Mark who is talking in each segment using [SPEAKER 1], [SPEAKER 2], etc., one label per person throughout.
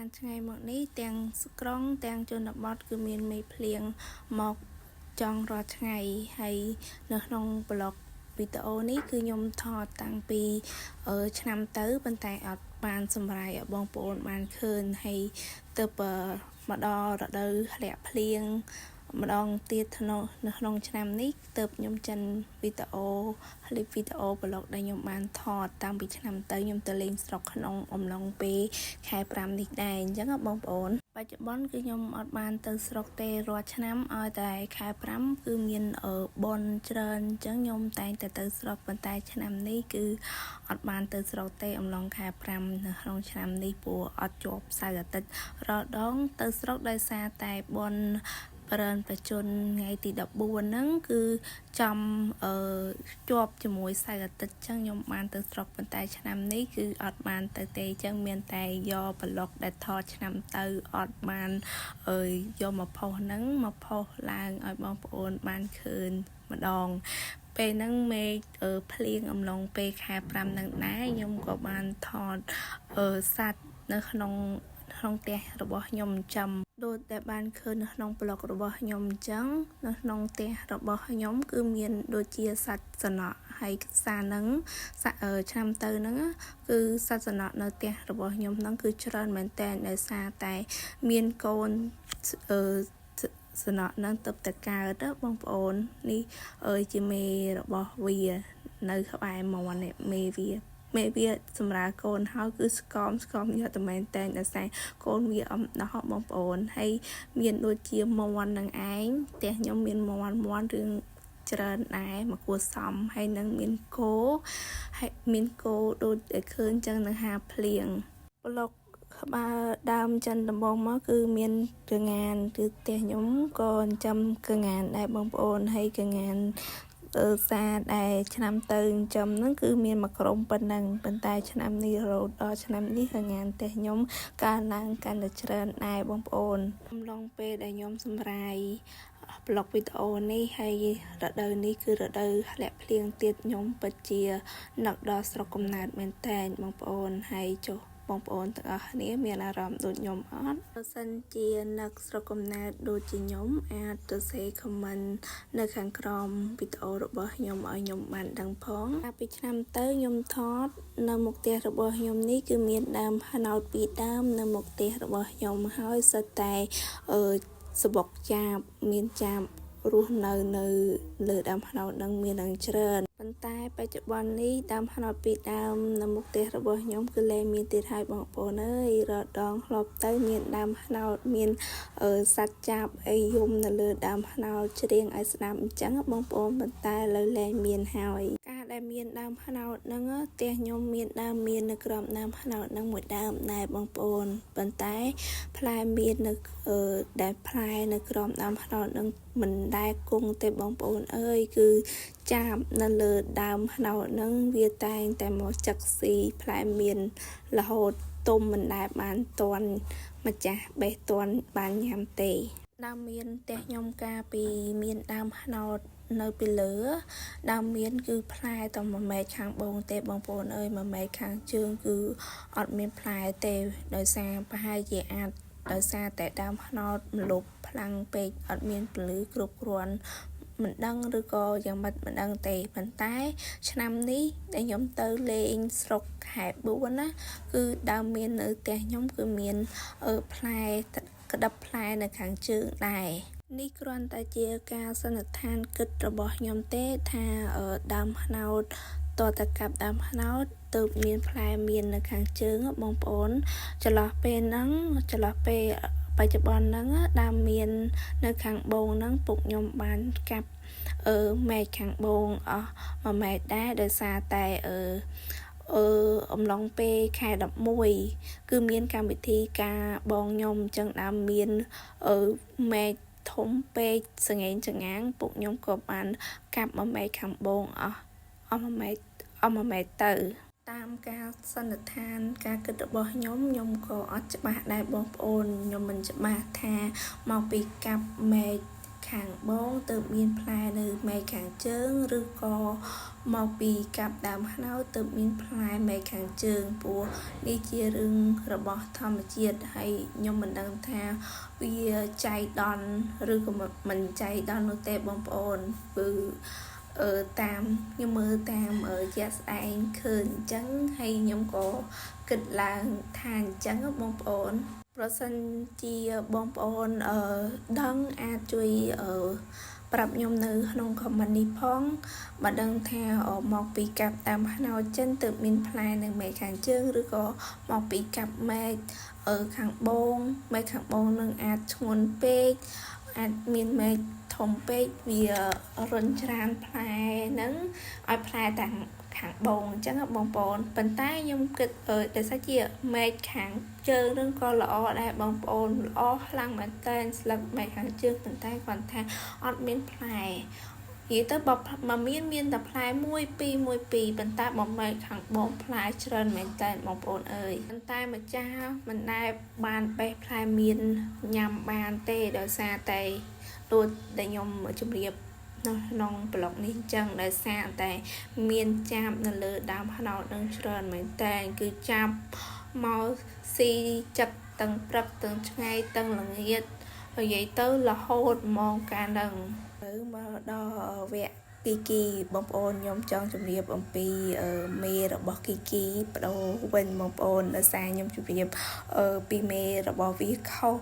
[SPEAKER 1] មានថ្ងៃមកនេះទាំងក្រុងទាំងជនបទគឺមានមេឃភ្លៀងមកចង់រាល់ថ្ងៃហើយនៅក្នុង vlog វីដេអូនេះគឺខ្ញុំថតតាំងពីឆ្នាំទៅប៉ុន្តែអត់បានសម្រាយឲ្យបងប្អូនបានឃើញហើយទៅមកដល់រដូវធ្លាក់ភ្លៀងម្ដងទៀតក្នុងនៅក្នុងឆ្នាំនេះទើបខ្ញុំចិនវីដេអូคลิปវីដេអូ vlog ដែលខ្ញុំបានថតតាំងពីឆ្នាំទៅខ្ញុំទៅលេងស្រុកក្នុងអំឡុងពេលខែ5នេះដែរអញ្ចឹងបងប្អូនបច្ចុប្បន្នគឺខ្ញុំអត់បានទៅស្រុកទេរាល់ឆ្នាំឲ្យតែខែ5គឺមានបុណ្យច្រើនអញ្ចឹងខ្ញុំតែងតែទៅស្រុកប៉ុន្តែឆ្នាំនេះគឺអត់បានទៅស្រុកទេអំឡុងខែ5នៅក្នុងឆ្នាំនេះព្រោះអត់ជាប់សៅរ៍អាទិត្យរាល់ដងទៅស្រុកដោយសារតែបុណ្យប្រឹនប្រជជនថ្ងៃទី14ហ្នឹងគឺចំអឺជាប់ជាមួយសៅរ៍អាទិត្យចឹងខ្ញុំបានទៅស្រុកប៉ុន្តែឆ្នាំនេះគឺអត់បានទៅទេចឹងមានតែយក vlog ដែលថតឆ្នាំទៅអត់បានអើយយកមកផុសហ្នឹងមកផុសឡើងឲ្យបងប្អូនបានឃើញម្ដងពេលហ្នឹងមេឃភ្លៀងអំឡុងពេលខែ5នឹងដែរខ្ញុំក៏បានថតសត្វនៅក្នុងក្នុងផ្ទះរបស់ខ្ញុំចាំដូចដែលបានឃើញនៅក្នុង vlog របស់ខ្ញុំអញ្ចឹងនៅក្នុងផ្ទះរបស់ខ្ញុំគឺមានដូចជាសត្វសំណក់ហើយសានឹងឆ្នាំទៅហ្នឹងគឺសត្វសំណក់នៅផ្ទះរបស់ខ្ញុំហ្នឹងគឺច្រើនមែនតើដោយសារតែមានកូនអឺសំណក់ហ្នឹងទៅតែកើតបងប្អូននេះអើយជាមេរបស់វានៅក្បែរមាន់នេះមេវាមេវាសម្រាប់កូនហើយគឺស្គមស្គមយកតែមែនតែនដោយសារកូនវាអំដោះបងប្អូនហើយមានដូចជាមាន់នឹងឯងផ្ទះខ្ញុំមានមាន់មាន់រឿងច្រើនដែរមកគួសមហើយនឹងមានគោហើយមានគោដូចដែលឃើញចឹងនឹងហាភ្លៀងប្លុកក្បាលដើមចិនដំបងមកគឺមានក្ងានគឺផ្ទះខ្ញុំក៏ចិញ្ចឹមកងានដែរបងប្អូនហើយកងានអឺសាដែលឆ្នាំទៅចិញ្ចឹមហ្នឹងគឺមានមួយក្រុមប៉ុណ្ណឹងប៉ុន្តែឆ្នាំនេះរហូតដល់ឆ្នាំនេះកងានផ្ទះខ្ញុំកើនឡើងកាន់តែច្រើនដែរបងប្អូនអំឡុងពេលដែលខ្ញុំសម្រាយ vlog វីដេអូនេះហើយរដូវនេះគឺរដូវធ្លាក់ភ្លៀងទៀតខ្ញុំពិតជានឹកដល់ស្រុកកំណើតមែនតើបងប្អូនហើយចុះបងប្អូនទាំងអស់គ្នាមានអារម្មណ៍ដូចខ្ញុំអត់បើសិនជានឹកស្រុកកំណើតដូចជាខ្ញុំអាចទៅសេ comment នៅខាងក្រោមវីដេអូរបស់ខ្ញុំឲ្យខ្ញុំបានដឹងផងកាលពីឆ្នាំទៅខ្ញុំថតនៅមុខផ្ទះរបស់ខ្ញុំនេះគឺមានដើមផ្នោតពីរដើមនៅមុខផ្ទះរបស់ខ្ញុំហើយសុទ្ធតែអឺសបុកចាបមានចាបរស់នៅនៅលើដើមផ្នោតនឹងមាននឹងច្រើនប៉ុន្តែបច្ចុប្បន្ននេះដើមផ្នោតពីរដើមនៅមុខផ្ទះរបស់ខ្ញុំគឺលែងមានទៀតហើយបងប្អូនអើយរដងធ្លាប់ទៅមានដើមផ្នោតមានសត្វចាបអីយំនៅលើដើមផ្នោតច្រៀងឲ្យស្ដាប់អញ្ចឹងបងប្អូនប៉ុន្តែឥឡូវលែងមានហើយការដែលមានដើមផ្នោតហ្នឹងផ្ទះខ្ញុំមានដើមមាននៅក្រោមដើមផ្នោតហ្នឹងមួយដើមដែរបងប្អូនប៉ុន្តែផ្លែមាននៅដែលផ្លែនៅក្រោមដើមផ្នោតហ្នឹងមិនដែលគង់ទេបងប្អូនអើយគឺចាបនៅលើដើមផ្នោតហ្នឹងវាតែងតែមកចឹកស៊ីផ្លែមានរហូតទុំមិនដែលបានតន់ម្ចាស់បេះតន់បានញ៉ាំទេដើមមានផ្ទះខ្ញុំកាលពីមានដើមផ្នោតនៅពីលើដើមមានគឺផ្លែតែមួយមែកខាងបងទេបងប្អូនអើយមួយមែកខាងជើងគឺអត់មានផ្លែទេដោយសារប្រហែលជាអាចដោយសារតែដើមផ្នោតម្លប់ខ្លាំងពេកអត់មានពន្លឺគ្រប់គ្រាន់មិនដឹងឬក៏យ៉ាងម៉េចមិនដឹងទេប៉ុន្តែឆ្នាំនេះដែលខ្ញុំទៅលេងស្រុកខែ4ណាគឺដើមមាននៅផ្ទះខ្ញុំគឺមានផ្លែក្តាប់ផ្លែនៅខាងជើងដែរនេះគ្រាន់តែជាការសន្និដ្ឋានគិតរបស់ខ្ញុំទេថាដើមផ្នោតតតកាប់ដើមផ្នោតទើបមានផ្លែមាននៅខាងជើងបងប្អូនចន្លោះពេលហ្នឹងចន្លោះពេលបច្ចុប្បន្នហ្នឹងដើមមាននៅខាងបងហ្នឹងពុកខ្ញុំបានកាប់អឺមែកខាងបងអស់មួយម៉ែត្រដែរដោយសារតែអឺអឺអំឡុងពេលខែ11គឺមានកម្មវិធីការបងខ្ញុំអញ្ចឹងដើមមានអឺមែកធំពេកសងែងចងាងពុកខ្ញុំក៏បានកាប់មួយមែកខាងបងអស់អស់មួយម៉ែត្រអស់មួយម៉ែត្រទៅតាមការសន្និដ្ឋានការគិតរបស់ខ្ញុំខ្ញុំក៏អត់ច្បាស់ដែរបងប្អូនខ្ញុំមិនច្បាស់ថាមកពីកាប់មែក ខាងបងទៅមានផ្លែនៅមែកខាងជើងឬក៏មកពីកាប់ដើមខ្នោចទៅមានផ្លែមែកខាងជើងព្រោះនេះជារឿងរបស់ធម្មជាតិហើយខ្ញុំមិនដឹងថាវាចៃដន្យឬក៏មិនចៃដន្យនោះទេបងប្អូនគឺតាមខ្ញុំមើលតាមជាក់ស្ដែងឃើញអញ្ចឹងហើយខ្ញុំក៏គិតឡើងថាអញ្ចឹងបងប្អូនប្រសិនជាបងប្អូនដឹងអាចជួយប្រាប់ខ្ញុំនៅក្នុង comment នេះផងបើដឹងថាមកពីកាប់តាមខ្នោចចិនទើបមានផ្លែនៅមែកខាងជើងឬក៏មកពីកាប់មែកខាងបងមែកខាងបងនឹងអាចធ្ងន់ពេកអាចមានមែកធំពេកវារុញច្រានផ្លែហ្នឹងឲ្យផ្លែទាំងខាងបងអញ្ចឹងបងប្អូនប៉ុន្តែខ្ញុំគិតដោយសារជាមែកខាងជើងនឹងក៏ល្អដែរបងប្អូនល្អខ្លាំងមែនតើស្លឹកមែកខាងជើងប៉ុន្តែគាត់ថាអត់មានផ្លែនិយាយទៅបើមានតែផ្លែ1 2 1 2ប៉ុន្តែបើមែកខាងបងផ្លែច្រើនមែនតើបងប្អូនអើយប៉ុន្តែម្ចាស់មិនដែលបានបេះផ្លែមានញ៉ាំបានទេដោយសារតែដូចដែលខ្ញុំជម្រាបនៅក្នុងប្លុកនេះអញ្ចឹងដោយសារតែមានចាប់នៅលើដើមខ្នោតនឹងច្រើនមែនតើគឺចាប់មកស៊ីចឹកទាំងព្រឹកទាំងថ្ងៃទាំងល្ងាចនិយាយទៅរហូតហ្មងកាលហ្នឹងទៅមកដល់វគ្គគីគីបងប្អូនខ្ញុំចង់ជម្រាបអំពីមេរបស់គីគីបដូរវិញបងប្អូនដោយសារខ្ញុំជម្រាបពីមេរបស់វាខុស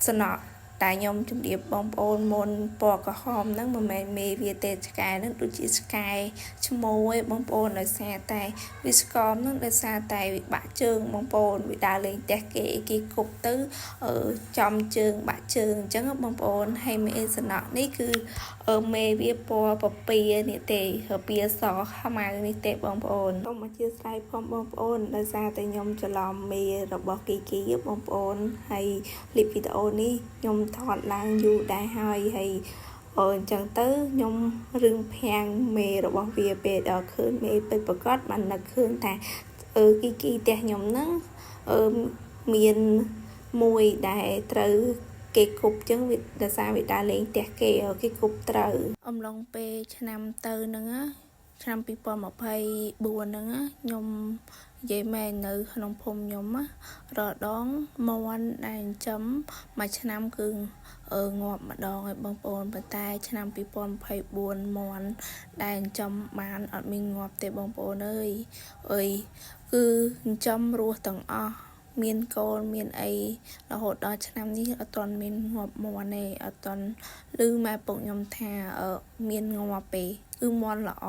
[SPEAKER 1] សំណក់តែខ្ញុំជម្រាបបងប្អូនមុនពណ៌ក្រហមហ្នឹងមិនមែនមេវាទេឆ្កែហ្នឹងដូចជាឆ្កែឈ្មោះឯងបងប្អូនដោយសារតែវាស្គមហ្នឹងដោយសារតែវាបាក់ជើងបងប្អូនវាដើរលេងផ្ទះគេគេគប់ទៅចំជើងបាក់ជើងអញ្ចឹងបងប្អូនហើយមេសំណក់នេះគឺមេវាពណ៌ពពៀនេះទេពៀសខ្មៅនេះទេបងប្អូនសូមអធិស្ឋានផងបងប្អូនដោយសារតែខ្ញុំច្រឡំមេរបស់គីគីបងប្អូនហើយคลิปវីដេអូនេះខ្ញុំថតឡើងយូរដែរហើយហើយអញ្ចឹងទៅខ្ញុំរឿងភាំងមេរបស់វាពេលដល់ឃើញមេពិតប្រកបបាននឹកឃើញថាគីគីផ្ទះខ្ញុំហ្នឹងមានមួយដែលត្រូវគេគប់ចឹងវាដោយសារវាដើរលេងផ្ទះគេគេគប់ត្រូវអំឡុងពេលឆ្នាំទៅហ្នឹងឆ្នាំ2024ហ្នឹងខ្ញុំនិយាយមែននៅក្នុងភូមិខ្ញុំរដងមន់ដែលចិញ្ចឹមមួយឆ្នាំគឺងាប់ម្ដងឲ្យបងប្អូនប៉ុន្តែឆ្នាំ2024មន់ដែលចិញ្ចឹមបានអត់មានងាប់ទេបងប្អូនអើយអើយគឺចិញ្ចឹមរស់ទាំងអស់មានកូនមានអីរហូតដល់ឆ្នាំនេះអត់ទាន់មានងាប់មន់ទេអត់ទាន់ឮម៉ែពុកខ្ញុំថាមានងាប់ទេគឺមន់ល្អ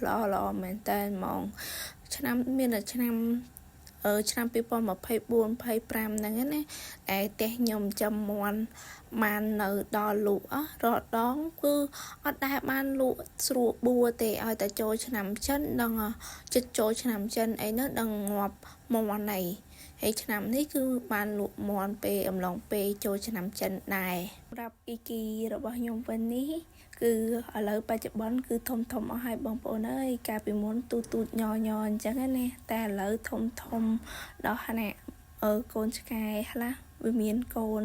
[SPEAKER 1] ល្អល្អមែនតើហ្មងឆ្នាំមានតែឆ្នាំឆ្នាំ2024 25ហ្នឹងណាតែផ្ទះខ្ញុំចាំមន់បាននៅដល់លក់រដងគឺអត់ដែលបានលក់ស្រួលបួទេឲ្យតែចូលឆ្នាំចិនដឹងចិត្តចូលឆ្នាំចិនអីនោះដឹងងាប់មន់ហើយហើយឆ្នាំនេះគឺបានលក់មន់ពេលអំឡុងពេលចូលឆ្នាំចិនដែរសម្រាប់គីគីរបស់ខ្ញុំវិញនេះគឺឥឡូវបច្ចុប្បន្នគឺធំធំអស់ហើយបងប្អូនអើយកាលពីមុនទូទូចញញអញ្ចឹងណាតែឥឡូវធំធំដល់ខណៈកូនឆ្កែខ្លះវាមានកូន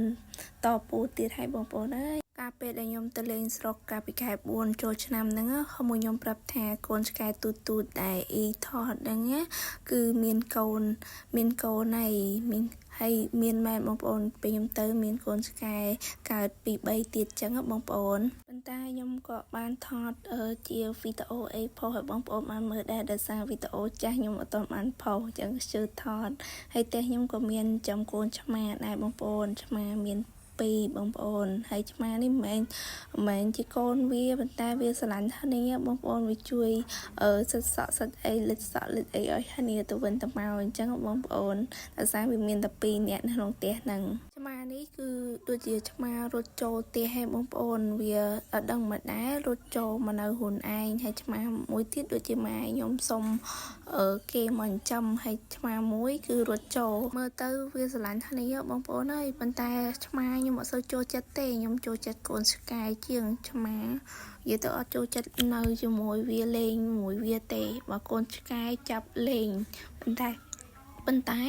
[SPEAKER 1] តពូទៀតហើយបងប្អូនអើយកាលពេលដែលខ្ញុំទៅលេងស្រុកកាលពីខែ4ចូលឆ្នាំហ្នឹងក្មួយខ្ញុំប្រាប់ថាកូនឆ្កែទូទូចដែលអ៊ីថតហ្នឹងគឺមានកូនមានកូនហើយមានហើយមានម៉ែបងប្អូនពេលខ្ញុំទៅមានកូនឆ្កែកើតពី3ទៀតចឹងបងប្អូនប៉ុន្តែខ្ញុំក៏បានថតជាវីដេអូអីផុសឲ្យបងប្អូនបានមើលដែរដោយសារវីដេអូចាស់ខ្ញុំអត់ទាន់បានផុសចឹងជឿថតហើយផ្ទះខ្ញុំក៏មានចំកូនឆ្មាដែរបងប្អូនឆ្មាមាន2បងប្អូនហើយឆ្មានេះមិនមែនជាកូនវាប៉ុន្តែវាស្រឡាញ់គ្នាបងប្អូនវាជួយសិតសក់សិតអីលិចសក់លិចអីឲ្យគ្នាទៅវិញទៅមកអញ្ចឹងបងប្អូនដោយសារវាមានតែ2នាក់នៅក្នុងផ្ទះហ្នឹងឆ្មានេះគឺដូចជាឆ្មារត់ចូលផ្ទះឲ្យបងប្អូនវាអត់ដឹងមកដែររត់ចូលមកនៅខ្លួនឯងហើយឆ្មាមួយទៀតដូចជាម៉ែខ្ញុំសុំគេមកចិញ្ចឹមហើយឆ្មាមួយគឺរត់ចូលមើលទៅវាស្រឡាញ់គ្នាបងប្អូនអើយប៉ុន្តែឆ្មាខ្ញុំអត់សូវចូលចិត្តទេខ្ញុំចូលចិត្តកូនឆ្កែជាងឆ្មានិយាយទៅអត់ចូលចិត្តនៅជាមួយវាលេងមួយវាទេបើកូនឆ្កែចាប់លេងប៉ុន្តែ ប៉ុន្តែ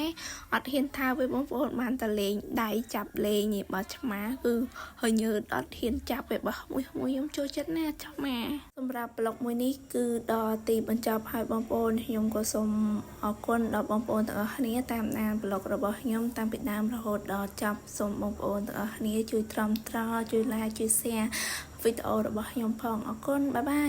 [SPEAKER 1] អត់ហ៊ានថាវាបងប្អូនបានតែលេងដៃចាប់លេងនេះបើឆ្មាគឺហើយញើតអត់ហ៊ានចាប់វាបើមួយមួយខ្ញុំចូលចិត្តណាស់ឆ្មាសម្រាប់ vlog មួយនេះគឺដល់ទីបញ្ចប់ហើយបងប្អូនខ្ញុំក៏សូមអរគុណដល់បងប្អូនទាំងអស់គ្នាតាមដាន vlog របស់ខ្ញុំតាំងពីដើមរហូតដល់ចប់សូមបងប្អូនទាំងអស់គ្នាជួយទ្រាំទ្រជួយ like ជួយ share វីដេអូរបស់ខ្ញុំផងអរគុណ bye bye.